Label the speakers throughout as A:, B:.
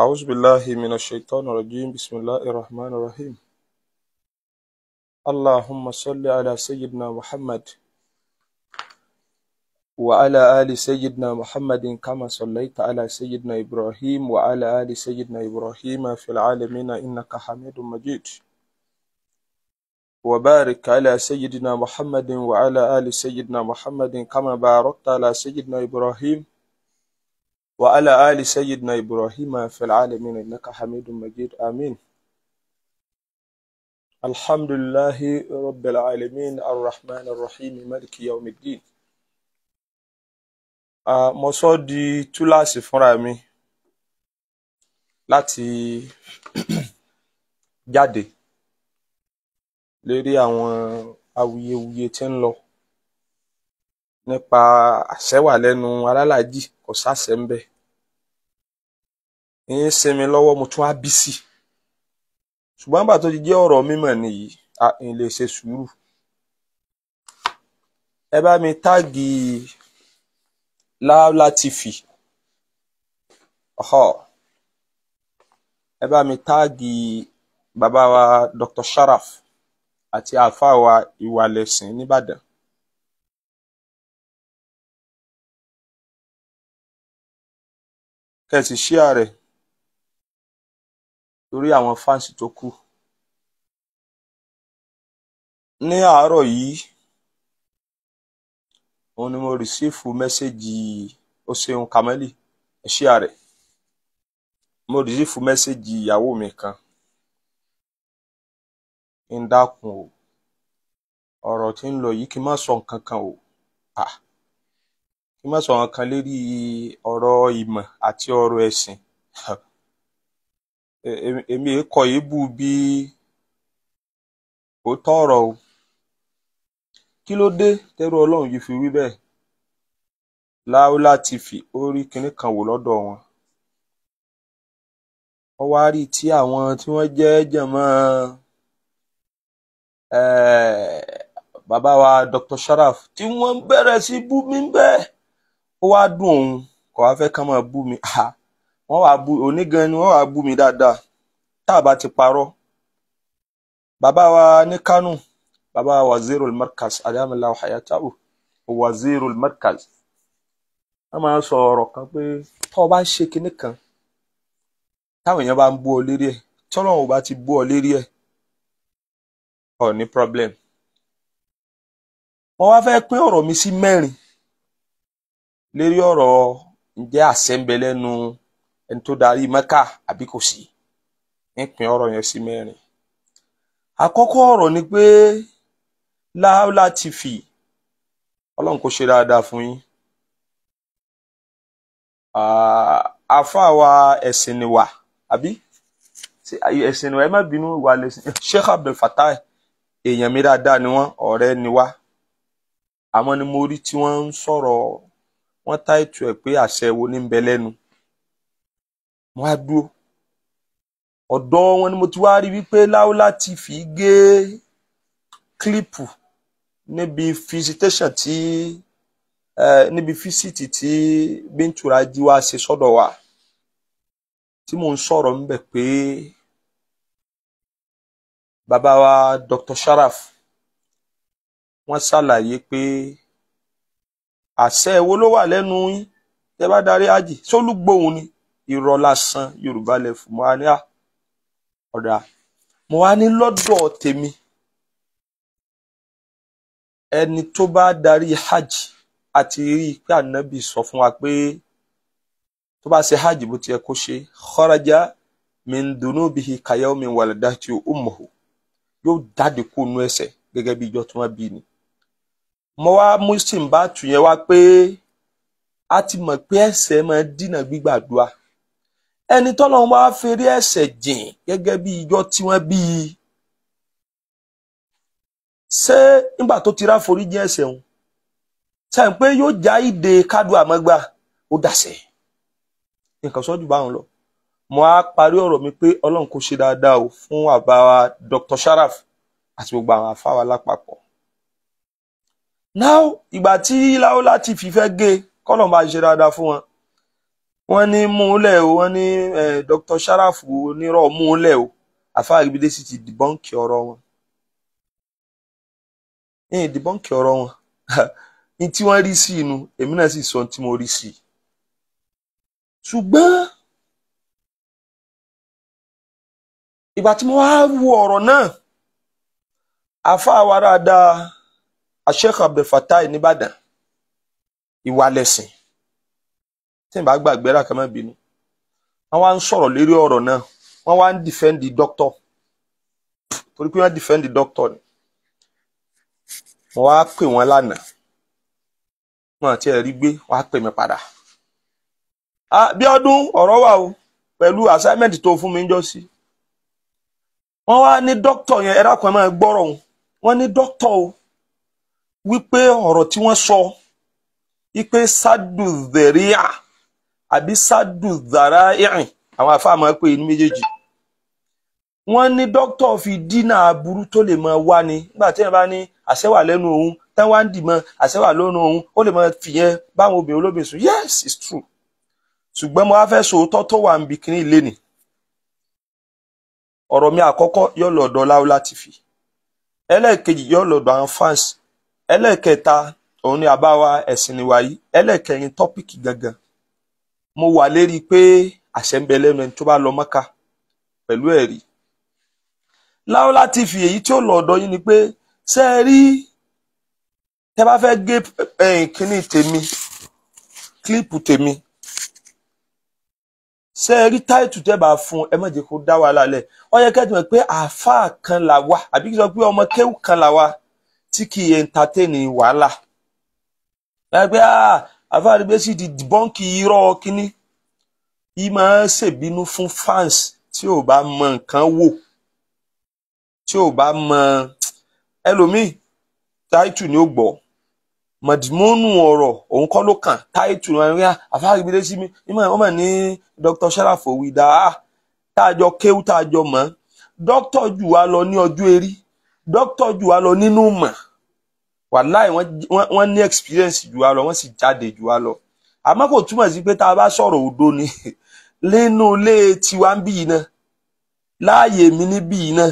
A: أعوذ بالله من الشيطان الرجيم. بسم الله الرحمن الرحيم. اللهم صل على سيدنا محمد وعلى آل سيدنا محمد كما صليت على سيدنا إبراهيم وعلى آل سيدنا إبراهيم في العالمين إنك حميد مجيد، وبارك على سيدنا محمد وعلى آل سيدنا محمد كما باركت على سيدنا إبراهيم وعلى آل سيدنا إبراهيم في العالمين إنك حميد مجيد. آمين. الحمد لله رب العالمين الرحمن الرحيم مالك يوم الدين. Mo sọ di túláàsì fúnra mi láti jáde lérí àwọn awuyewuye tí ń lọ nípa àṣẹ wà lẹ́nu alálàájì, kò sáṣẹ ń bẹ̀. Ń sinmi lọ́wọ́, mo tún á bí sí. Ṣùgbọ́n nígbà tó ti jẹ́ ọ̀rọ̀ mímọ̀ nìyí, n lè ṣe sùúrù. Ẹ bá mi táàgì Láúlá TV. Ẹ bá mi táàgì bàbá wa Dr. Sharaf àti àáfàá wa Ìwàlẹ̀sìn nìbàdàn. Kẹ́sì ṣíà rẹ̀ torí àwọn fáǹsì tó kù. Ní àárọ̀ yìí, òun ni mo rìsífù mẹ́sẹ́jì Oṣeun Kamali, ṣíà rẹ̀. Mo rìsífù mẹ́sẹ́jì ìyàwó mi kan. Ń dákun o, ọ̀rọ̀ tí ń lọ yìí kí n má sọ nǹkan kan o. Kí n má sọ nǹkan lérí ọ̀rọ̀ ìmọ̀ àti ọ̀rọ̀ ẹ̀sìn. Èmi kọ èébú bí òótọ́ ọ̀rọ̀ o. Kí ló dé tẹ́rù Ọlọ́run yìí fi wí bẹ́ẹ̀? Láúlá TV ó rí kinní kan wò lọ́dọ̀ wọn. Ó wá rí tí àwọn tí wọ́n jẹ́ jẹ̀mọ́ bàbá wa Dr. Sharaf tí wọ́n bẹ̀rẹ̀ sí bú mi bẹ́ẹ̀. Ó wá dùn òun, kò wá fẹ́ kán máa bú mi. Wọ́n wá bú onígan ni wọ́n wá bú mi dáadáa. Tá a bá ti parọ́. Bàbá wa ní Kánò, bàbá wa Wazirul Markaz, Adamallahu Hayatahu, Wazirul Markaz. Wọ́n máa ń sọ ọ̀rọ̀ kan pé tó o bá ń ṣe kinní kan, táwọn èèyàn bá ń bú ọ lérí ẹ̀, tí Ọlọ́run ò bá ti bú ọ lérí ẹ̀, ò ní problem. Mo wá fẹ́ pín ọ̀rọ̀ mi sí mẹ́rin lérí ọ̀rọ̀ ǹjẹ́ àṣẹ ń bẹ lẹ́nu ẹni tó darí Mẹ́kà àbí kò sí. Ń pín ọ̀rọ̀ yẹn sí mẹ́rin. Àkọ́kọ́ ọ̀rọ̀ ni pé Láúlá TV, Ọlọ́run kò ṣe dáadáa fún yín. Àáfàá wa ẹ̀sìn ni wà, àbí? Ẹ̀sìn ni wà, ẹ má bínú wà lẹ́sìn. Sheikh Abdul Fatai, èèyàn mi dáadáa ni wọ́n, ọ̀rẹ́ ni wá. Àmọ́ ni mo rí tí wọ́n ń sọ̀rọ̀, wọ́n táìtù ẹ̀ pé àṣẹ wo ní ń bẹ lẹ́nu. Mo á dúró. Ọ̀dọ̀ wọn ni mo ti wá rí wípé Láúlá TV gé kílípù níbi visitation tí níbi físìtì tí Bintu Raji wá ṣe sọ́dọ̀ wa, tí mò ń sọ̀rọ̀ ńbẹ̀ pé bàbá wa Dr. Sharaf wọ́n ṣàlàyé pé àṣẹ wo ló wà lẹ́nu yín tẹ́ bá darí àjì sólúgbòhùn ni, irọ́ lásán Yorùbá lẹ fún wa ní ọ̀dà. Mo wá ní lọ́dọ̀ tèmi, ẹni tó bá darí hajj àti rí i pé ànábì sọ fún wa pé tó bá ṣe hajj bó ti yẹ kó ṣe, kharaja min dunubihi kayawmi waladatu ummuhu, yóò jáde kó nu ẹ̀ṣẹ̀ gẹ́gẹ́ bí ìjọ tí wọ́n bí ni. Mo wá muslim bá tù yẹn wá pé a ti mọ̀ pé ẹ̀ṣẹ̀ máa dínà gbígbàdúrà. Ẹni tọ́lọ́run wá fèrè ẹ̀ṣẹ̀ jìn gẹ́gẹ́ bí ìjọ tí wọ́n bí i, ṣé nígbà tó ti ráforíjì ẹ̀ṣẹ̀ òun sẹ́yìn pé yóò já ìdè kádùn àmọ́gbà ó dàṣẹ nǹkan sọ́jú báwọn lọ. Mo á parí ọ̀rọ̀ mi pé Ọlọ́run kò ṣe dáadáa o fún àbá wa Dr. Sharaf àti gbogbo àwọn afáwa lápapọ̀. Now ìgbà tí Láúlá TV fẹ́ gé, kọ́lọ̀ máa ṣe dáadáa fún wọn. Wọ́n ní múlẹ̀ o, wọ́n ní Dr. Sharafu onírọ̀ múlẹ̀ o. Àfáà Àríbídésì ti dìbọ́ǹkì ọ̀rọ̀ wọn. Dìbọ́ǹkì ọ̀rọ̀ wọn. Ní tí wọ́n rí sí inú, èmi náà sì sọ tí mo rí sí. Ṣùgbọ́n ìgbà tí mo wá wo ọ̀rọ̀ náà, àfáà wa dáadáa Sheikh Abdul Fatai nìbàdàn, ìwà lẹ̀sìn, tí n bá gbàgbé rà kàn má bínú, wọ́n wá ń sọ̀rọ̀ lérí ọ̀rọ̀ náà, wọ́n wá ń defend the doctor, torí pé wọ́n defend the doctor ni. Mo wá pè wọ́n lánàá, wọ́n àti ẹ̀rí gbé, wọ́n á pè mí padà. Bíọ́dún, ọ̀rọ̀ wà o pẹ̀lú assignment tó fún mi ń jọ sí. Wọ́n wá ní doctor yẹn, ẹ dákun ẹ máa gbọ́rọ̀ òun. Wọ́n ní doctor o, wípé ọ̀rọ̀ tí wọ́n sọ wípé sádùzẹ̀ríà àbí sádùzàráìrìn, àwọn àfáà máa pè ní méjèèjì. Wọ́n ní dókítà fi dínà aburú tó lè máa wá ni. Nígbà tí wọ́n bá ní àṣẹ wà lẹ́nu òun, tán wá ń dì mọ́ àṣẹ wà lẹ́nu òun, ó lè máa fìyẹn báwọn obìnrin olóbìnrin sùn. Yes, it's true. Ṣùgbọ́n mo wá fẹ́ sòótọ́ tó wà níbi kíní ilé ni. Ọ̀rọ̀ mi àkọ́kọ́ yóò lọ ọ̀dọ̀ Láúlá TV. Ẹlẹ́ẹ̀kejì yóò lọ ọ̀dọ̀ àwọn fans. Ẹlẹ́ẹ̀kẹta òun ni àbáwa ẹ̀sìn ni wáyé. Ẹlẹ́ẹ̀kẹrin tọ́pìkì gangan. Mo wà lérí pé àṣẹ ń bẹ lẹ́nu ẹni tó bá lọ Mọ́kà pẹ̀lú ẹ̀rí. Láúlá TV èyí tí ó lọ ọ̀dọ̀ yín ni pé ṣé ẹ rí, tẹ́ bá fẹ́ gé kíní tèmi, kílípù tèmi, ṣé ẹ rí táìtù tẹ́ bá fún ẹ má jẹ́ kó dá wàhálà lẹ̀. Ó yẹ kẹ́ ẹ ti mọ̀ pé àáfàá kan là wá, àbí kí n sọ pé ọmọ kéwù kan là wá tí kì í entertain wàhálà. Láìpẹ́ àfáà Àríbídésì ti dìbọ́ǹkì irọ́ kínní. Yìí máa ń ṣèbínú fún fans tí ò bá mọ nǹkan wò, tí ò bá mọ ẹlòmíì, táìtù ni ó gbọ́ mọ̀dìmọ́nù ọ̀rọ̀ òun kọ́ ló kàn. Táìtù ni wọ́n àfáà Àríbídésì mi wọ́n mọ̀ ní Dr. Sharafu wíńdà tá a jọ kéwú, tá a jọ mọ̀. Dókítà jù wá lọ ní ọjọ́ erí, dókítà jù wá lọ nínú mọ̀, wàláì wọ́n ní experience jù wá lọ, wọ́n sì jáde jù wá lọ. Àmọ́ kò túmọ̀ sí pé tá a bá sọ̀rọ̀ òdo ni nínú ilé tiwa ń bí yìí náà, láàyè mi níbí yìí náà,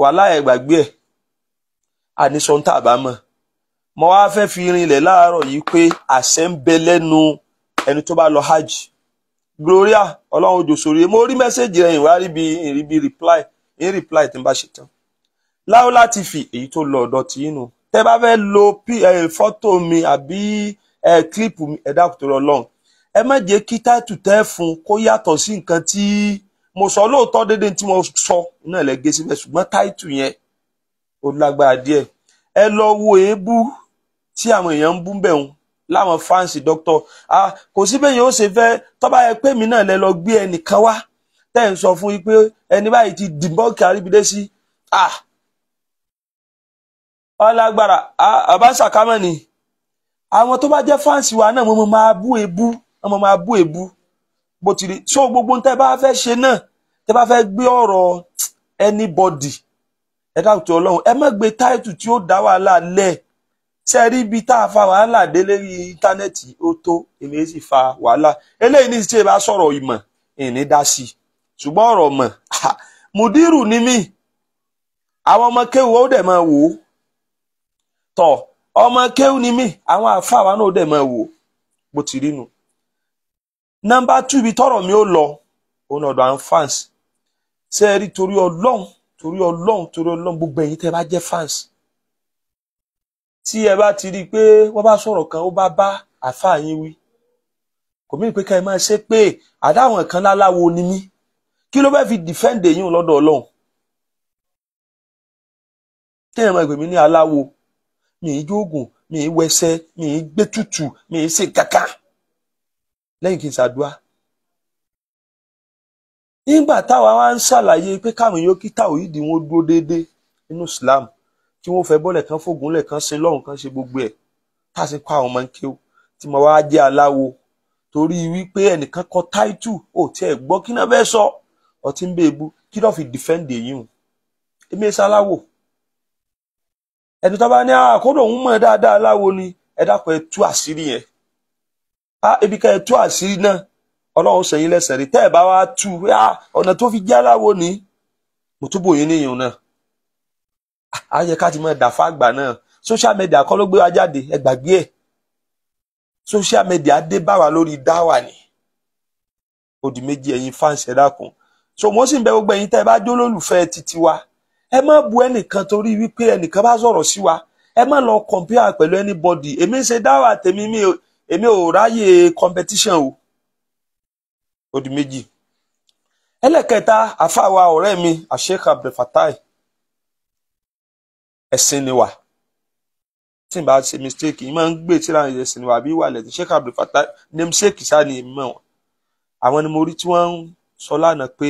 A: wàláì ẹ gbàgbé ẹ̀, àníṣọ ń tà bá mọ̀. Mo wá fẹ́ fi rinlẹ̀ láàárọ̀ yìí pé àṣẹ ń bẹ lẹ́nu ẹni tó bá lọ hajj. Gloria, ọlọ́run òjò sórí, mo rí mẹ́sẹ̀gì rẹ̀, ìwà rí bí reply, ń reply tí n bá ṣe tán. Láúlá TV èyí tó lọ ọ̀dọ̀ tí inú. Tẹ́ bá fẹ́ lo fọ́tò mi àbí kílípù mi, ẹ dákun torí Ọlọ́run. Ẹ má jẹ́ kí táìtù tẹ́ fún kó yàtọ̀ sí nǹkan tí mo sọ. Lóòótọ́ déédéé tí mo sọ náà lẹ gé síbẹ̀, ṣùgbọ́n táìtù yẹn ó lágbára díẹ̀. Ẹ lọ wo èébú tí àwọn èèyàn ń bú bẹ̀ wọn láwọn fáǹsì dókítà. Kò sí bẹ́ẹ̀ yẹn ó ṣe fẹ́ tó bá yẹ pé mi náà lẹ lọ gbé ẹnìkan wá tẹ́ ń sọ fún yín pé ẹni báyìí ti dìbọ́ǹkì Àríbídésì. Ọlágbára àbáṣàkámọ́ ni àwọn tó bá jẹ́ fáǹsì wa náà, wọ́n máa bú ebú, wọ́n máa bú ebú bó ti rí. So gbogbo tẹ́ bá fẹ́ ṣe náà, tẹ́ bá fẹ́ gbé ọ̀rọ̀ anybody, ẹ dákun tó Ọlọ́run, ẹ má gbé táìtù tí ó dá wàhálà lẹ̀. Ṣe rí ibi tá a fa wàhálà dé lérí íńtánẹ́ẹ̀tì, ó tó èmi sì fa wàhálà. Eléyìí ní ṣe bá sọ̀rọ̀ ìmọ̀ ìní dá sí i, ṣùgbọ́n ọ̀rọ̀ mọ̀ mùdírù ni mí, àwọn ọmọ kéwù ó dẹ̀ máa wò ó. Tọ̀, ọmọ kéwù ni mí, àwọn àfáà wa náà ó dẹ̀ máa wò ó bó ti rí nu. Nọ́mbà 2 ibi tọ́rọ̀ mi ó lọ òun ọ̀dọ̀ àwọn fans. Ṣe rí, torí Ọlọ́run, torí Ọlọ́run, torí Ọlọ́run, gbogbo ẹ̀yin tẹ́ bá jẹ́ fans, tí ẹ bá ti rí i pé wọ́n bá sọ̀rọ̀ kan ó bá bá àfáà yín wí, kò mí pé ká ẹ máa ṣe pé àdáwọn kan láláwo ni mí, kí ló fẹ́ fi defend èyí lọ́dọ̀ Ọlọ́run? Kéèyàn máa pè mí ní aláwo, mi ì jóògùn, mi ì wẹsẹ, mi ì gbé tútù, mi ì ṣe kàkà lẹ́yìn kí n ṣàdúrà. Nígbà táwa wá ń ṣàlàyé pé káwọn yóò kí tàwíìdì wọn dúró déédéé nínú Islam, kí wọ́n fẹ́ bọ́lẹ̀ kan fògùn lẹ̀ kan ṣe lọ́hùn kan ṣe gbogbo ẹ̀, tá a sì kọ́ àwọn ọmọ kéwú tí mo wá jẹ́ aláwo torí wípé ẹnìkan kọ táìtù ò tiẹ̀ gbọ́ kí náà fẹ́ sọ, ọtí ń bèèbú, kí ló fi defend èyí hùn? Èmi ẹ ṣaláwo. Ẹni tó bá ní àkódò òun mọ̀ dáadáa aláwo ni, ẹ dákun ẹ tú àṣírí yẹn. Ibi ká ẹ tú àṣírí náà, Ọlọ́run sẹ́yìn lẹ́sẹ̀ rí. Tẹ́ ẹ bá wá tú, ọ̀nà tó fi jẹ́ aláwo ni mo túbọ̀ yín níyìn náà. A yẹ ká ti máa dàfá àgbà náà. Social media kọ́ ló gbé wa jáde, ẹ gbàgbé ẹ̀. Social media dé bá wa lórí dáwà ni. Ó di méjì, ẹ̀yin fáǹsì ẹ dákun. So mo sì ń bẹ̀ gbogbo ẹ̀yin tẹ́ ẹ bá jó lólùfẹ́ títí wa, ẹ má bu ẹnìkan torí wípé ẹnìkan bá sọ̀rọ̀ sí wa. Ẹ má lọ compare pẹ̀lú anybody. Èmi ń ṣe dáwà tèmi, èmi ò ráyè competition o. Ó di méjì. Ẹlẹ́kẹta, àfàwà ọ̀rẹ́ mi Sheikh Abdulfatai, ẹ̀sìn ni wà. Tí n bá ṣe mistake, yìí máa ń gbé tíra ẹ̀sìn ni wà bí wà lẹ́sìn. Sheikh Abdulfatai namesake sá ni èmi mọ̀ wọ́n. Àwọn ni mo rí tí wọ́n ń sọ lánàá pé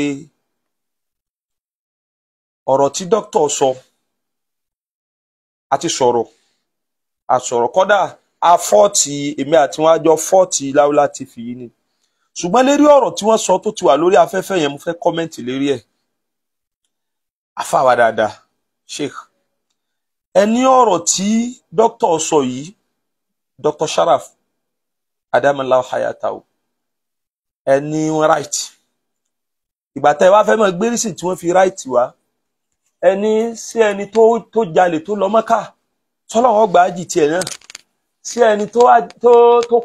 A: ọ̀rọ̀ tí dókítà sọ, a ti sọ̀rọ̀, a sọ̀rọ̀ kọ́dà a fọ́ọ̀tì, èmi àti wọn á jọ fọ́ọ̀tì Láúlá TV yìí ni. Ṣùgbọ́n lérí ọ̀rọ̀ tí wọ́n sọ tó ti wà lórí afẹ́fẹ́ yẹn, mo fẹ́ kọ́mẹ́ǹtì lérí ẹ̀. Àfàwà dáadáa, Sheikh, ẹni ọ̀rọ̀ tí dókítà sọ yìí, Dr. Sharaf Adamallahu Hayatahu, ẹni right. Ìgbà tẹ́ ẹ wá fẹ́ mọ̀ gbérísì tí wọ́n fi right wá, ẹni sí ẹni tó jalè tó lọ Mọ́kà, tọ́lọ́wọ́ gbà á jì tiẹ̀ náà, sí ẹni tó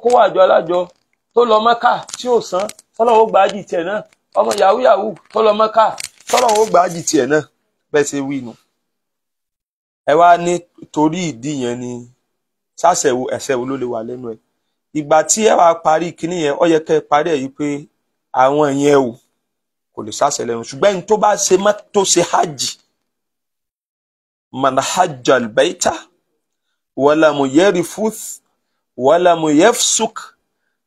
A: kó àjọ alájọ tó lọ Mọ́kà tí ò san, tọ́lọ́wọ́ gbà á jì tiẹ̀ náà, ọmọ yahoo yahoo tó lọ Mọ́kà, tọ́lọ́wọ́ gbà á jì tiẹ̀ náà, bẹ́ẹ̀ ṣe wí nu. Ẹ wá ní torí ìdí yẹn ni sásẹ̀wò ẹ̀sẹ̀ wo ló lè wà lẹ́nu ẹ̀. Ìgbà tí ẹ wá parí kinní yẹn, ó yẹ kẹ́ ẹ parí ẹ̀ yìí pé àwọn yẹn o kò lè sásẹ̀ lẹ́nu. Ṣùgbọ́n ẹni tó bá ṣe tó ṣe hajj, man hajja al-bayta walamu yarfuth walamu yafsuk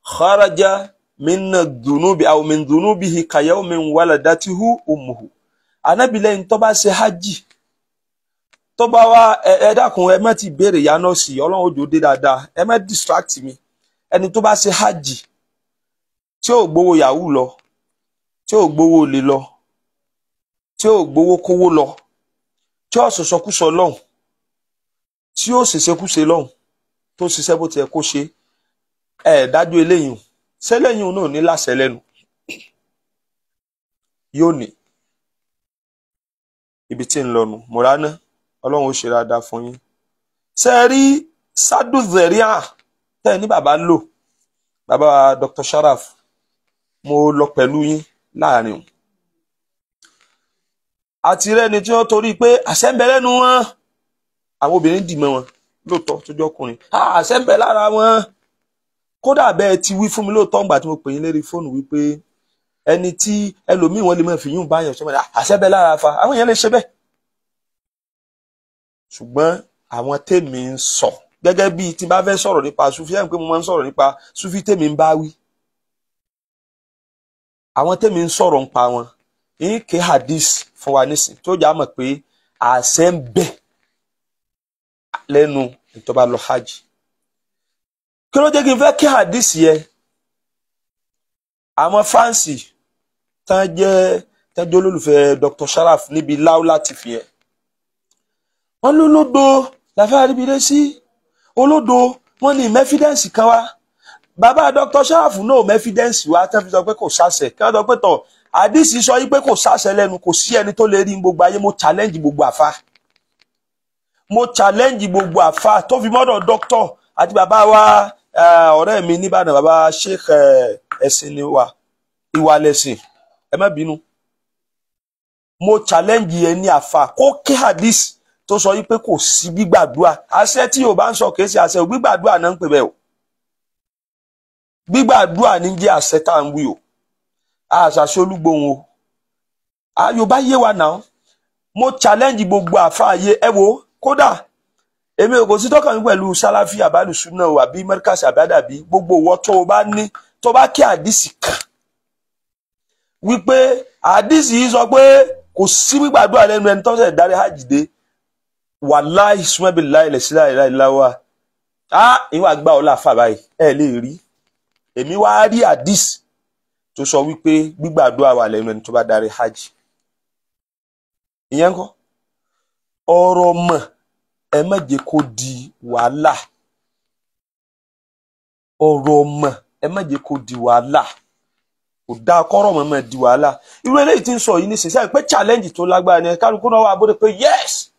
A: kharaja min dhunubi aw min dhunubihi kayawmin waladatihu ummuhu. Ànábì lẹ́yìn tó bá ṣe hajj, tó bá wá ẹ dákun, ẹ má ti béèrè ya nọ́ọ̀sì, Ọlọ́run òjò dé dáadáa, ẹ má distract mi. Ẹni tó bá ṣe hajj tí ò gbowó yahoo lọ, tí ò gbowó olè lọ, tí ò gbowó kówó lọ, tí ò sọsọkúsọ lọ́hùn, tí ò ṣèṣekúṣe lọ́hùn, tó ṣiṣẹ́ bó tiẹ̀ kó ṣe, ẹ dájú eléyìí sẹ́lẹ̀yìn náà ní láṣẹ lẹ́nu yóò ní ibi tí ń lọnu. Mọ̀ránà, Ọlọ́run ó ṣe dáadáa fún yín. Ṣe é rí sádù zẹ̀ríà tẹ́ ẹ ní bàbá lò, bàbá Dr. Sharaf, mo lọ pẹ̀lú yín láàrin o. Àti rẹ́ni tí wọ́n torí pé àṣẹ ń bẹ lẹ́nu wọn, àwọn obìnrin dì mọ́ wọn lóòótọ́ tó jẹ́ ọkùnrin, àṣẹ ń bẹ lára wọn. Kódà bẹ́ẹ̀ ti wí fún mi lóòótọ́ ńgbà tí mo pè yín lérí fóònù wípé ẹni tí ẹlòmíì wọn lè máa fi yún báyọ̀ ṣe mọ́ àṣẹ bẹ lára fa, àwọn èèyàn lè ṣe bẹ́ẹ̀. Ṣùgbọ́n àwọn tèmi ń sọ gẹ́gẹ́ bíi tí n bá fẹ́ sọ̀rọ̀ nípa sufi, ẹ̀ ń pé mo máa ń sọ̀rọ̀ nípa sufi tèmi ń bá wí. Àwọn tèmi ń sọ̀rọ̀ nípa wọn ń ké hadith fún wa nísìn tó jà mọ̀ pé àṣẹ ń bẹ lẹ́nu tó bá lọ hajj. Kí ló jẹ́ kí n fẹ́ ké hadith yẹn? Àwọn fáǹsì tán jẹ́ tẹ́jọ́ olólùfẹ́ Dr. Sharaf níbi Láúlá TV yẹn, wọ́n lólódo làfẹ́ àríbidé sí olódo, wọ́n ní mẹ́fídẹ́ǹsì kan wá. Bàbá Dr. Sharaf náà mẹ́fídẹ́ǹsì wá tẹ́ fi sọ pé kò sáṣẹ. Kí wọ́n sọ pé tọ̀ àdìsí sọ yí pé kò sáṣẹ lẹ́nu, kò sí ẹni tó lè rí gbogbo ayé. Mo challenge gbogbo àfa, mo challenge gbogbo àfa tó fi mọ́dọ̀ dókítọ̀ àti bàbá wa ọ̀rẹ́ mi nìbàdàn, bàbá Sheikh ẹ̀sìn ni wà, ìwà lẹ̀sìn, ẹ má bínú. Mo challenge ẹni àfa kó ké hadith tó sọ yí pé kò sí gbígbàdúrà. Àṣẹ tí Yorùbá ń sọ kìí ṣe àṣẹ, gbígbàdúrà náà ń pè bẹ́ẹ̀ o. Gbígbàdúrà ní jẹ́ àṣẹ tá à ń wí o. Àṣàṣe olúgbòhùn o. Yorùbá yé wa náà. Mo challenge gbogbo àfáàyè ẹ wo, kódà èmi ò kò sí tọ́kàn mi pẹ̀lú sálàfí àbálùsùnà o àbí mẹ́ríkàsì àbádàbí. Gbogbo ìwọ tó o bá ní tó bá kí àdìsí kan wípé àdìsí yìí sọ pé kò sí gbígbàdúrà lẹ́nu ẹni tó ṣẹ̀ darí hajj dé, wàláì sùmẹ́bìláì lẹ̀síláìláìláwà á ìwà gbà ọ́ láfa báyìí ẹ lè rí. Èmi wá rí àdìsí tó sọ wípé gbígbàdúrà wà lẹ́nu ẹni tó bá darí hajj. Ìyẹn ńkọ́ ọ̀rọ̀ mọ̀, ẹ má jẹ́ kó di wàhálà. Ọ̀rọ̀ mọ̀ Ẹ má jẹ́ kó di wàhálà. Kò dáa kọ́rọ̀ mọ́ mọ́ di wàhálà. Irú eléyìí tí ń sọ yìí nísinsìnyí pé challenge tó lágbára ni kálukú náà wà bóde pé yes,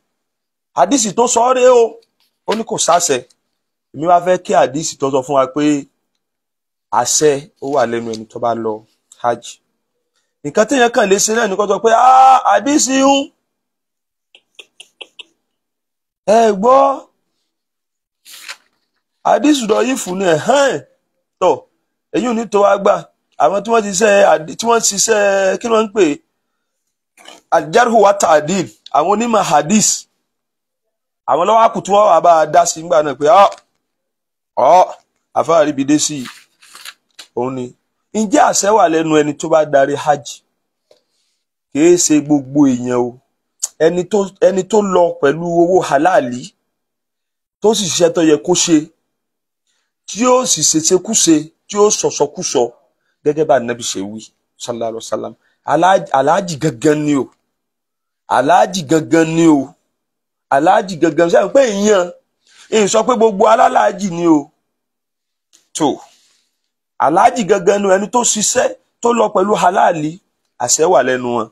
A: àdìsí tó sọ ọ́ rèé o, ó ní kò sáṣẹ. Èmi wá fẹ́ kí àdìsí tó sọ fún wa pé àṣẹ ó wà lẹ́nu ẹni tó bá lọ hajj. Nǹkan téèyàn kàn lè ṣe náà ní kó sọ pé àdìsí ń ẹ gbọ́, àdìsí lọ yìí fún ni ẹ̀ hàn tọ̀ èyí ò ní tó wá gbà. Àwọn tí wọ́n ti ṣe tí wọ́n ṣiṣẹ́ kí wọ́n ń pè al-jarhu wa ta'dil, àwọn onímọ̀ hadith, àwọn lọ́wọ́ àkù tí wọ́n wà bá a dá sí nígbà náà pé ọ́ àfáàrí bi dé sí i òun ni. Ǹjẹ́ àṣẹ wà lẹ́nu ẹni tó bá darí hajj? Kìí ṣe gbogbo èèyàn o. Ẹni tó lọ pẹ̀lú owó halali tó sì ṣiṣẹ́ tó yẹ kó ṣe, tí ó sì ṣeṣekúṣe, tí ó sọ̀sọkúsọ gẹ́gẹ́ bá Ànábì ṣe wí sallallahu alaihi wasallam. Aláàjì gangan ni o, aláàjì gangan ni o, aláàjì gangan. Sẹ́yìn pé ìyẹn ìyẹn sọ pé gbogbo alálàájì ni o, tó aláàjì gangan ni ẹni tó ṣiṣẹ́ tó lọ pẹ̀lú halali, àṣẹ wà lẹ́nu wọn.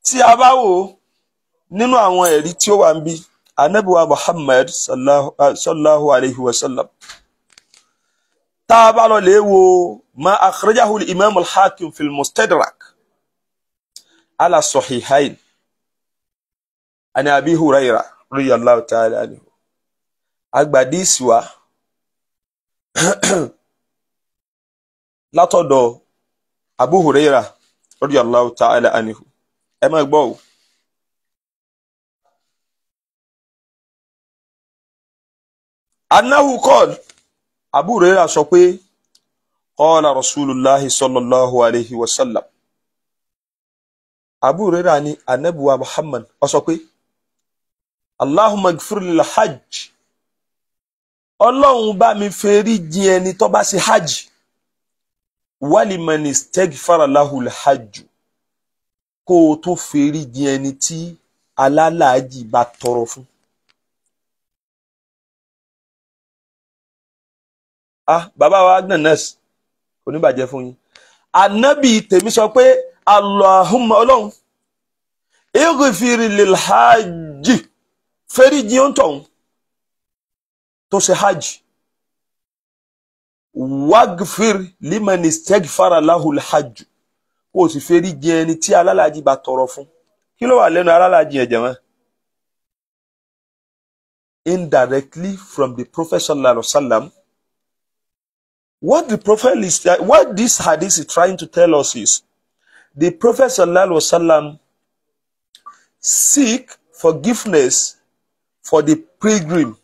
A: Tí a bá wò nínú àwọn ẹ̀rí tí ó wà ń bí Ànábì wa Muhammad sallallahu alayhi wa sallam, tá a bá lọ lè wo ma akhrajahu al-imam al-hakim fi al-mustadrak ala sahihain ani abi huraira radiyallahu ta'ala anhu, agbadisi wa látọ̀dọ̀ abu huraira radiyallahu ta'ala anhu. Ẹ máa gbọ́ o. Annahu qala, Abu Huraira sọ pé qala Rasulullahi sallallahu alayhi wa sallam. Abu Huraira ni Ànábì wa Muhammad ó sọ pé Allahumma ighfir lil hajj, Ọlọ́run bá mi fẹ́rí jìn ẹni tó bá ṣe hajj, wa liman istaghfara lahul hajj, kó o tó fẹ́rí jìn ẹni tí alálàájì bá tọrọ fún. Ah, bàbá wa Agnes nurse, kò ní bàjẹ́ fún yín. Ànábì tèmi sọ pé Allahumma, Ọlọ́run, ighfir lil hajj, fẹ́rí jìn ó ń tọ̀hún tó ṣe hajj, waghfir liman istaghfara lahul hajj, kó o sì fẹ́rí jìn ẹni tí alálàájì bá tọrọ fún. Kí ló wà lẹ́nu alálàájì yẹn jẹ̀mọ́? Indirectly from the Prophet sallallahu alaihi wasallam. What the Prophet is, what this hadith is trying to tell us is, the Prophet sallallahu alaihi wasallam seek forgiveness for the pilgrim.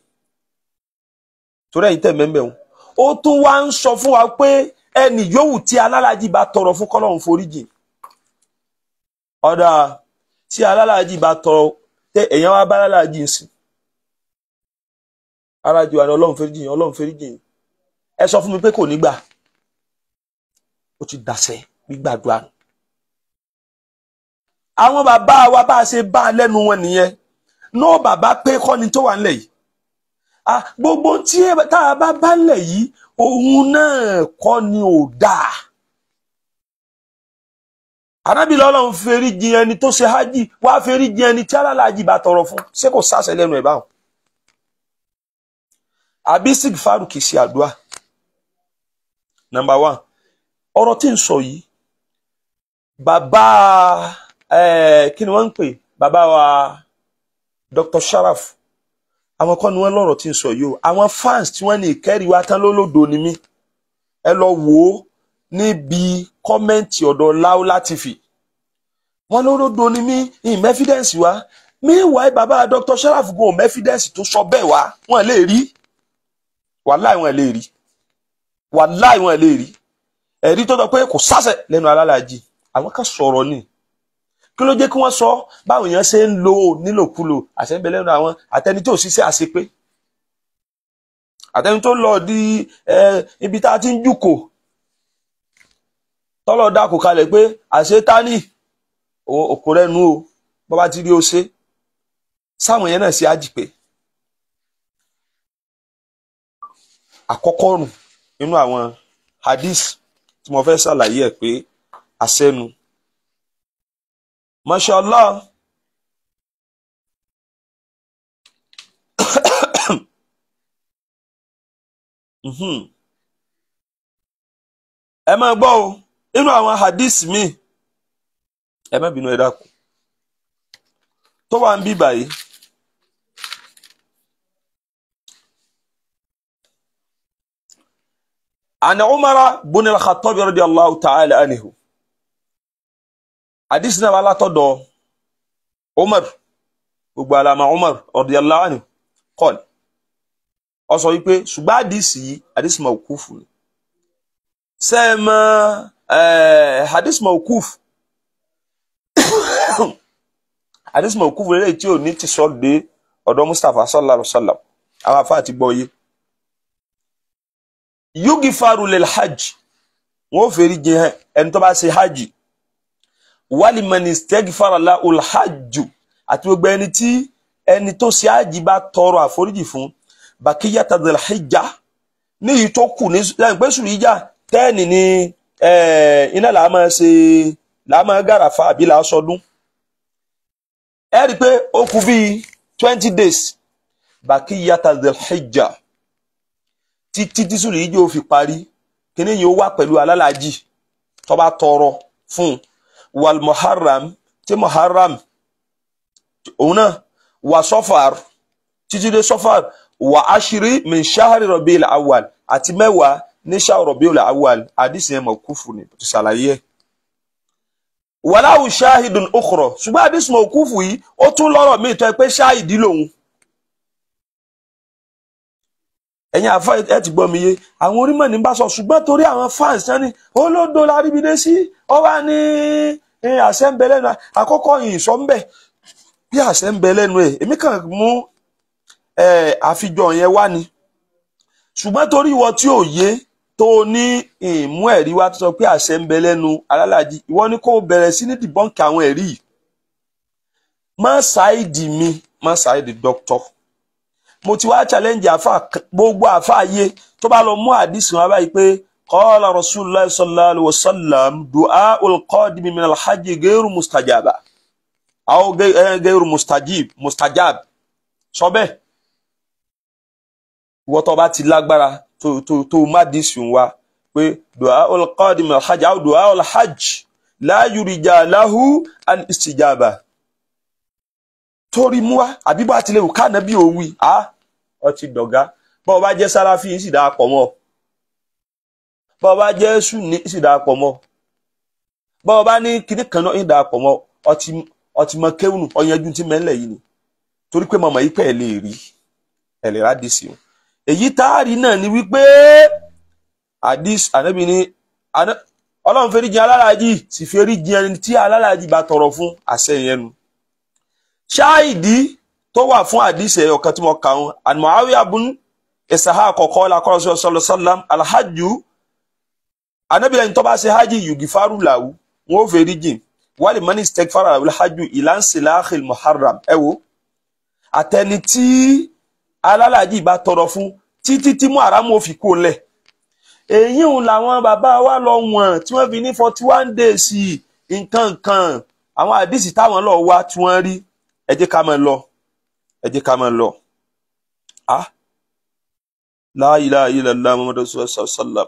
A: Torí ẹ̀yin tẹ́ mẹ́mbẹ̀ wọn, ó tún wá ń sọ fún wa pé ẹni yòówù tí alálàájì bá tọrọ fún kọ́lọ́hún foríjì. Ọ̀dà tí alálàájì bá tọrọ, tẹ èèyàn wá bá alálàájì ń sìn, alájì wa ni Ọlọ́run foríjì, Ọlọ́run foríjì. Ẹ sọ fún mi pé kò ní gbà, ó ti dàsẹ gbígbàdúrà. Àwọn bàbá wa bá a ṣe bá a lẹ́nu wọn nìyẹn. Náà bàbá pé kọ́ni tó wà nílẹ̀ yìí, gbogbo tí tá a bá bá nílẹ̀ yìí òun náà kọ́ ni ò dáa. Ànábì lọ́lọ́run fẹ́rí jìn ẹni tó ṣe hájì, wá fẹ́rí jìn ẹni tí alálàájì bá tọrọ fún. Ṣé kò sáṣẹ lẹ́nu ẹ̀ báwọn? Àbí sígìfàrù kìí ṣe àdúrà? Number one, ọ̀rọ̀ tí ń sọ yìí, bàbá kí ni wọ́n ń pè bàbá wa Dr. Sharaf, àwọn kọ́ ni wọ́n lọ́rọ̀ tí ń sọ yìí o. Àwọn fans tí wọ́n ní ìkẹ́rì wa tán lólódo ni mí. Ẹ lọ wò ó níbi kọ́mẹ́ǹtì ọ̀dọ̀ Láúlá TV. Wọ́n lólódo ni mí, ìmọ̀ ẹ́fídẹ́ǹsì wa. Meanwhile, bàbá Dr. Sharaf gan ò mẹ́fídẹ́ǹsì tó sọ bẹ́ẹ̀ wá, wọ́n lè rí. Wàláì wọ́n lè rí. Wàláì wọ́n lè rí. Ẹ̀rí tó sọ pé kò sáṣẹ lẹ́nu alálàájì. Àwọn kan sọ̀rọ̀ ni. Kí ló jẹ́ kí wọ́n sọ báwọn èèyàn ṣe ń lo nílòkulò àṣẹ ń bẹ lẹ́nu àwọn àtẹni tó ṣiṣẹ́ àṣepé, àtẹni tó lọ di ibi tá a ti ń jùkò tọ́lọ̀ dákò kalẹ̀ pé àṣetánì òkò rẹ̀ nu o, bọ́ bá ti rí o ṣe sáwọn èèyàn náà ṣe àjìpé. Àkọ́kọ́ nù nínú àwọn hadith tí mo fẹ́ ṣàlàyé ẹ̀ pé àṣẹnu. Mashallah. Ẹ máa gbọ́ o, nínú àwọn hadith mi, ẹ má bínú, ẹ dákun, tó wà ń bí báyìí. Ana Umar bin al-Khattab radiyallahu ta'ala anhu. Hadith náà wà látọ̀dọ̀ Umar, gbogbo alama Umar radiyallahu anhu qala. Ó sọ wípé ṣùgbọ́n hadith yìí hadith mawquf ni. Sẹ́ẹ̀mọ́ hadith mawquf, hadith mawquf lélẹ́yìí tí ò ní ti sọ dé ọ̀dọ̀ Mustapha sallallahu alaihi wa sallam, àwọn afá ti gbọ́ yé. Yugifaru lil hajj, wọn ò fèrè jẹ ẹni tó bá ṣe hajj, waliman istaghfara lahul hajj, àti gbogbo ẹni tí ẹni tó ṣe hajj bá tọrọ àforíjì fún, bakiyata dhul hijja, ní èyí tó kù ní lẹ́yìn pé sùn ìjà tẹ́ẹ̀nì ni iná làá máa ṣe, làá máa gàràfà àbí làá sọdún. Ẹ rí i pé ó kù bíi 20 days, bakiyata dhul hijja, títí tí sùn ìjà ò fi parí, kíní yìí ó wà pẹ̀lú alálàájì tó bá tọrọ fún un. Wal muharram, tí muharram òun náà wà sọfàr, títí dé sọfàr, wà ashiri min shahri rabi'il awwal, àti 10 ní shahri rabi'il awwal. Àdìsí yẹn mọ̀kúfù ni ti ṣàlàyé ẹ̀. Wàláwù shahidun ukhra, ṣùgbọ́n àdìsí mọ̀kúfù yìí ó tún lọ́rọ̀ míì tó ẹ pé ṣáìdì lòun. Ẹ̀yin àfa ẹ ti gbọ́ mi yé, àwọn onímọ̀ ní bá sọ, ṣùgbọ́n torí àwọn fans náà ni olódo láríbidé sí, ọ wá ní àṣẹ ń bẹ lẹ́nu. Àkọ́kọ́ yìí sọ ń bẹ̀ bí àṣẹ ń bẹ lẹ́nu ẹ̀, èmi kàn mú àfijọ́ yẹn wá ni. Ṣùgbọ́n torí ìwọ tí ò yé tó ní ìmú ẹ̀rí wá tó sọ pé àṣẹ ń bẹ lẹ́nu alálàájì, ìwọ ni kó bẹ̀rẹ̀ sí ní dìbọ́ǹkì àwọn ẹ̀rí yìí. Má ṣáìdì mi, má ṣáìdì dọ́kítọ̀. Mo ti wá challenge àfa, gbogbo àfa yé tó bá lọ mú àdìsí wọn báyìí pé qala rasulullah sallallahu alaihi wasallam du'aul qadimi min alhajj gairu mustajaba aw gairu mustajib mustajab. Sọ bẹ́ẹ̀, ìwọ tó bá ti lágbára tó má dìsí wa pé du'aul qadimi min alhajj aw du'aul hajj la yurija lahu al istijaba, torí mú wa àbí bá tilẹ̀ wù ká nàbí òwì á ọtí dọ̀gá. Bọ́ọ̀ bá jẹ́ sáráfì sì dáa pọ̀ mọ́, bọ́ọ̀ bá jẹ́ sùnní sì dáa pọ̀ mọ́, bọ́ọ̀ bá ní kíní kan náà sì dáa pọ̀ mọ́. Ọtí mọ kéwùnù ọ̀yanjú tí mẹ́lẹ̀ yìí ni, torí pé mọ̀mọ́ yìí pẹ̀ lè rí ẹ̀ lè rádìsí o. Èyí táàrí náà ni wípé àdìs ànábì ní ọlọ́run fẹ́rí jìn alálàájì, sì fẹ́rí jìn ẹni tí alálàájì bá tọrọ fún àṣẹ yẹn nu. Ṣáìdì tó wà fún àdìsẹ ọ̀kan tí mo kà ń an Muawiya bun Ishaq qala qala sallallahu alaihi wasallam alhajju, Ànábì lẹ́ni tó bá ṣe hajj yugifaru lahu, wọn ò fèrè jìn, wal man istaghfara lahu alhajju ila insilahil muharram. Ẹ wo àtẹni tí alálàájì bá tọrọ fún títí tí muharram ò fi kó lẹ̀. Èyí ń làwọn bàbá wa lọ wọ̀n tí wọ́n fi ní 41 days nǹkan kan, àwọn àdìsí táwọn lọ wá tí wọ́n rí. Ẹ jẹ́ ká máa lọ, ẹ jẹ́ ká máa lọ. Ah, la ilaha illallah muhammadu rasulullah sallam.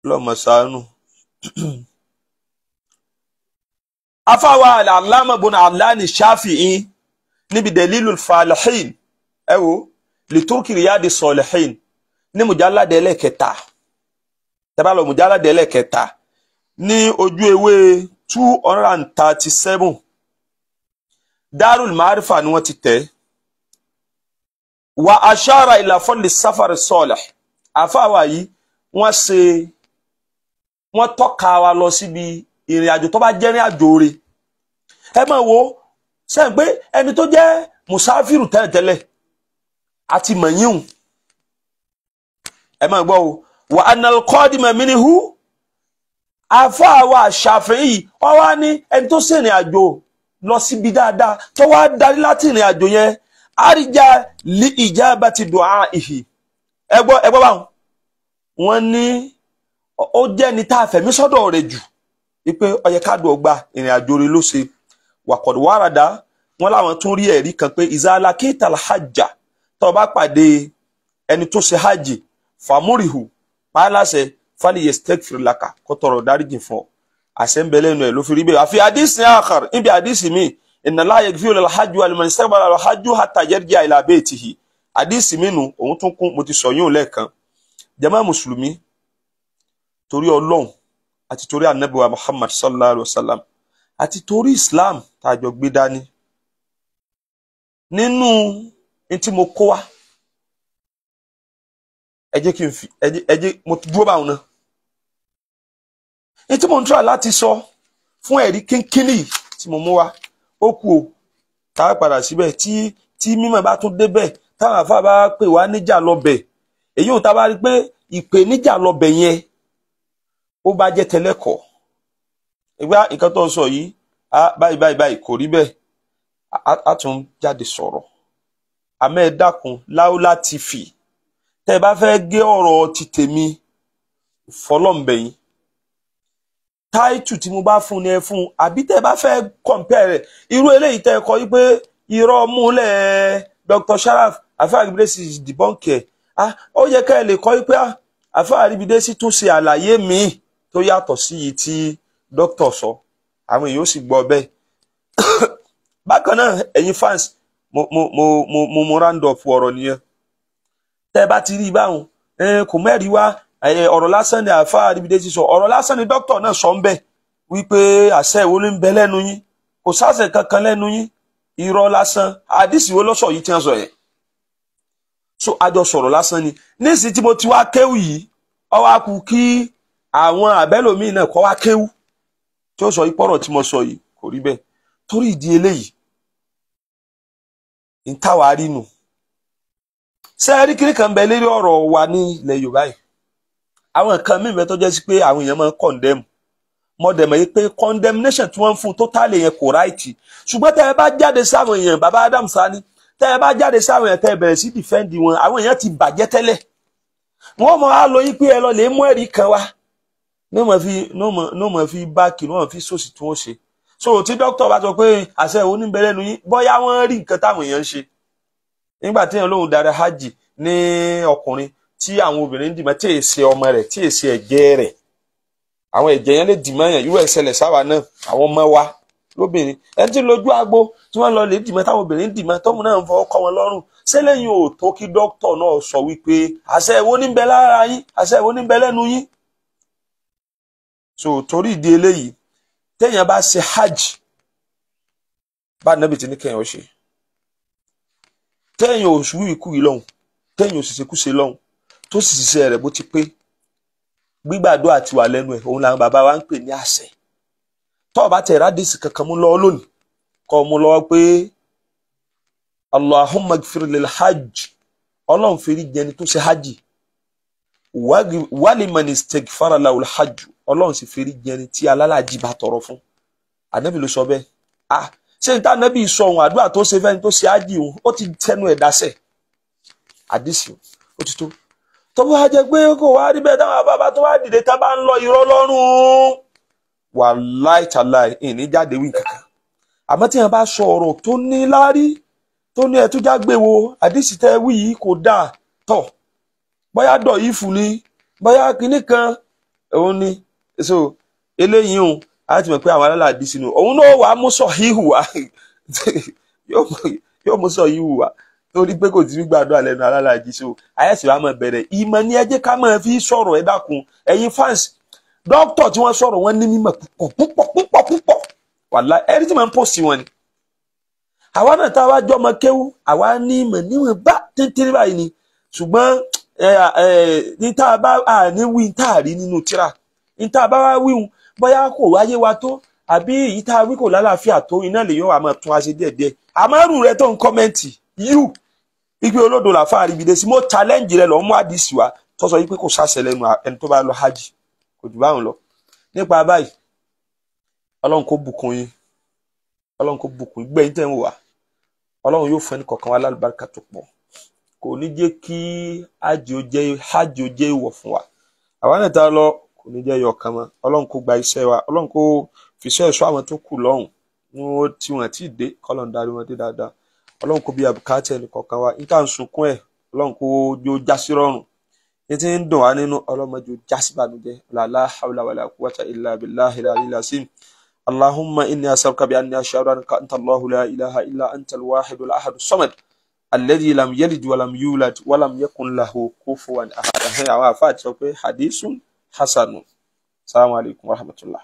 A: Lọ́mọ sànù. Afáwa al-allama bun alani shafi'i níbi dalilul falihin, ẹ wo liturki riyadi salihin ní mujallad ẹlẹ́kẹta, tẹ́ bá lọ mujallad ẹlẹ́kẹta ní ojú ewé 237, Darul Ma'arifa ni wọ́n ti tẹ̀. Wa ashara ila fadli safari salih, àfáwà yìí wọ́n ṣe wọ́n tọ́ka wa lọ síbi ìrìn àjò tó bá jẹ́ ìrìn àjò rẹ̀. Ẹ máa wo sẹ́yìn pé ẹni tó jẹ́ musafiru tẹ́lẹ̀tẹ́lẹ̀ àti mọ̀nyíhùn, ẹ máa gbọ́ o. Wa anal qadima minhu, àfáàwà Ṣàfi'í wọ́n wá ní ẹni tó ṣèrìn àjò lọ síbi dáadáa tó wá darí láti ìrìn àjò yẹn, Arija li ijabati du'aihi. Ẹgbọ́ ẹgbọ́ báwọn. Wọ́n ní ó jẹ́ ni tá a fẹ̀mí sọ́dọ̀ rẹ̀ jù wípé ó yẹ ká dùn ọgbà ìrìn àjò rẹ̀ ló ṣe. Waqad warada, wọ́n láwọn tún rí ẹ̀rí kan pé iza lakita al-hajja, tó bá pàdé ẹni tó ṣe hajj, famurihu, pàálàṣẹ fali yastaghfir laka, kó tọrọ dáríjì fún ọ. Àṣẹ ń bẹ lẹ́nu ẹ̀ ló fi rí bẹ́ẹ̀. Àfi àdìsí akhar, níbi àdìsí mi, inna la yaghfiru al-hajju liman istaqbala al-hajju hatta yarji'a ila baytihi. Àdìsí mi nù, òun tún kún, mo ti sọ yóò lẹ́ẹ̀kan. Jàmá mùsùlùmí, torí Ọlọ́run àti torí Ànábì wa Muhammad sallallahu alayhi wa sallam àti torí Islam tá a jọ gbé dání, nínú ntí mo kó wa, ẹ jẹ́ kí n fi ẹ jẹ́ mo dúró báwọn náà. Ntí mo ń tura láti sọ fún ẹ̀rí kínkínní tí mo mú wa, ó kú o, tá a padà síbẹ̀ tí mímọ̀ bá tún débẹ̀, táwọn àfa bá pè wá níjà lọ́bẹ̀, èyí ò tá a bá rí pé ìpè níjà lọ́bẹ̀ yẹn ó bá jẹ́ tẹlẹ́kọ̀ọ́. Ìgbà nǹkan tó ń sọ yìí, báyìí báyìí báyìí kò rí bẹ́ẹ̀, á tún jáde sọ̀rọ̀. Àmọ́ ẹ dákun, Láúlá TV, tẹ́ ẹ bá fẹ́ gé ọ̀rọ̀ ti tèmi fọlọ́ǹbẹ̀yìn, táìtù tí mo bá fún ni ẹ fún, àbí tẹ́ ẹ bá fẹ́ kọ̀ǹpẹ́ rẹ̀, irú eléyìí tẹ́ ẹ kọ wípé irọ́ múlẹ̀ Dr. Sharaf Alfa Aribidesi dìbọ́ǹkì ẹ̀, ó yẹ ká ẹ lè kọ wípé Alfa Aribidesi tún ṣe àlàyé míì tó yàtọ̀ sí yìí tí dókítà sọ, àwọn èèyàn ó sì gbọ́ bẹ́ẹ̀. Bákan náà, ẹ̀yin fans, mo round up ọ̀rọ̀ nìyẹn. Tẹ́ ẹ bá ti rí i báwọn, kò mẹ́rin wá, ọ̀rọ̀ lásán ni Alfa Aribidesi sọ, ọ̀rọ̀ lásán ni dókítà náà sọ ń bẹ̀ wípé àṣẹ ìwo ló ń bẹ lẹ́nu yín, kò sáṣẹ kankan lẹ́nu yín, irọ́ lásán. Àdìsí wo lọ́sọ̀ yìí tí wọ́n sọ yẹn? So àjọ sọ̀rọ̀ lásán ni. Nísìsiyìí tí mo ti wá kéwù yìí, ó wá kù kí àwọn àbẹ́lòmíì náà kọ́ wá kéwù tí ó sọ ipọ́rọ̀ tí mo sọ yìí kò rí bẹ́ẹ̀. Torí ìdí eléyìí ń táwa rí nù. Ṣé ẹ rí kiri kan bẹ lérí ọ̀rọ̀ wa ní ilẹ̀ Yorùbá yìí? Àwọn nǹkan míì bẹ tó jẹ́ sí pé àwọn èèyàn máa ń condemn. Mo dẹ̀ mọ̀ yìí pé condemnation tí wọ́n ń fún totally yẹn kò ráìtì. Ṣùgbọ́n tẹ́ ẹ bá jáde sáwọn èèyàn, bàbá Adam Sani, tẹ́ ẹ bá jáde sáwọn èèyàn, tẹ́ ẹ bẹ̀rẹ̀ sí defend wọn, àwọn èèyàn ti bàjẹ́ tẹ́lẹ̀. Wọ́n mọ̀ á lọ yí pé ẹ lọ lè mú ẹ̀rí kan wá. Ní wọ́n fi báàkì, ní wọ́n fi sòsì tí wọ́n ṣe. So tí dókítà bá sọ pé àṣẹ ìwọ níbẹ̀ lẹ́nu yín, bóyá wọ́n rí nǹkan táwọn èèyàn ń ṣe. Nígbà tí èèyàn lóhùn darí hajj ní ọkùnrin tí àwọn obìnrin ń dìmọ́, tí èsì ọmọ rẹ̀, tí èsì ẹ̀jẹ̀ rẹ̀, àwọn ẹ̀jẹ̀ yẹn lè dìmọ́ yẹn, irú ẹ̀ṣẹ̀lẹ̀ sáwà náà, àwọn ọmọ wa lóbìnrin ẹni tí lójú agbo tí wọ́n lọ lè dìmọ́, táwọn obìnrin ń dìmọ́, tọ́mù náà ń fọwọ́ kọ́ wọn lọ́rùn. Ṣé lẹ́yìn ò tó kí dókítà náà sọ wípé àṣẹ ìwọ níbẹ̀ lára yín, àṣẹ ìwọ níbẹ̀ lẹ́nu yín? So torí ìdí eléyìí, téèyàn bá ṣe hajj bá nàbì tí ní kéèyàn ó ṣe, téèyàn ò wíwì kú yìí lọ́hùn, téèyàn ò sì ṣekúṣe lọ́hùn, tó sì ṣiṣẹ́ rẹ̀ bó ti pé, gbígbàdúrà ti wà lẹ́nu ẹ̀, òun làwọn bàbá wa ń pè ní àṣẹ. Tó o bá tẹ̀ rádìsì kankan mú lọ́wọ́ lónìí, kọ́ mú lọ́wọ́ pé Allahumma gfir lil hajj, Ọlọ́run fèrè jẹni tó ṣe hajj, waliman istaghfara lahul hajj, Ọlọ́run sì fèrè jẹni tí alálàájì bá tọrọ fún. Ànábì ló sọ bẹ́ẹ̀. Ah, ṣé n ta ànábì sọ òun àdúrà tó ṣe fẹ́ni tó ṣe hajj òun, ó ti tẹnu ẹ̀ dáṣẹ̀. Àdìsí ó ti tó. Tó bá jẹ́ pé kò wá rí bẹ́ẹ̀, táwọn bàbá tó wá dìde tá bá ń lọ irọ́ lọ́rùn, wàláì tàláì ìní jáde wí kankan. Àmọ́ tí wọ́n bá sọ ọ̀rọ̀ tó ní láárí, tó ní ẹtújá gbé wo, àdìsí tẹ́ wí yìí kò dáa tọ̀, bóyá dọ̀ yìí fún ni, bóyá kinní kan òun ni. So eléyìí òun á ti mọ̀ pé àwọn alálàdí sínú òun náà wàá mú sọ híhù wá, yóò mú sọ híhù wá, torí pé kò tí ń gbàdúrà lẹ́nu alálàájì. So àyẹ̀sí wa máa bẹ̀rẹ̀ ìmọ̀ ní ẹ jẹ́ ká máa fi sọ̀rọ̀. Ẹ dákun ẹ̀yin fans, dókítà tí wọ́n sọ̀rọ̀ wọ́n ní mímọ̀ púpọ̀ púpọ̀ púpọ̀ púpọ̀, wàláhì ẹni tí màá ń pòsì wọn ni. Àwa náà tá a wá jọ ọmọ kéwú, àwa ní ìmọ̀ níwọ̀n bá téńtéń báyìí ni, ṣùgbọ́n ní tá a bá ní wí tá a rí nínú tíra, ní tá a bá wá wíhun bóyá kò wáyé wa tó, àbí èyí tá a wí kò lálàáfíà tó, iná lè yọ wà máa tún wá ṣe díẹ̀díẹ̀. Àmọ́ rù rẹ tó ń kọ́mẹ́ǹtì yíù ipe olódo làfa Àríbidé sí, mo challenge rẹ lọ mú àdìsí wa tó sọ wípé kò sáṣẹ lẹ́nu ẹni tó bá lọ hajj, kò jù báwọn lọ. Nípa báyìí, Ọlọ́run kó bùkún yín, Ọlọ́run kó bùkún gbẹ̀yìn tẹ̀ ń wò wá. Ọlọ́run yóò fún ẹnì kọ̀ọ̀kan wa lálùbáríkà tó pọ̀. Kò ní jẹ́ kí hajj ó jẹ́ ìwọ̀ fún wa. Àwa náà ta lọ kò ní jẹ́ ìyọ̀ kan mọ́. Ọlọ́run kó gba iṣẹ́ wa, Ọlọ́run kó fiṣẹ́ ẹ̀ṣọ́ àwọn tó kù lọ́hùn ní wọ́n tí wọ́n ti dé, kọ́lọ́n darí wọn dé dáadáa. Ọlọ́run kó bí àbùkátà ẹnì kọ̀ọ̀kan wa, níta ń sunkún ẹ̀, Ọlọ́run kó jó jásí rọrùn, ní ti ń dùn wá nínú, Ọlọ́run má jẹ́ ó jásí bànújẹ́. La hawla wala quwwata illa billahi al-aliyyil azim. Allahumma inni as'aluka bi anni ashhadu annaka anta Allahu la ilaha illa anta al-wahid al-ahad as-samad alladhi lam yalid wa lam yulad wa lam yakun lahu kufuwan ahad. Àwọn àfáà ti sọ pé hadithun hasanun. Assalamu alaikum wa rahmatullah.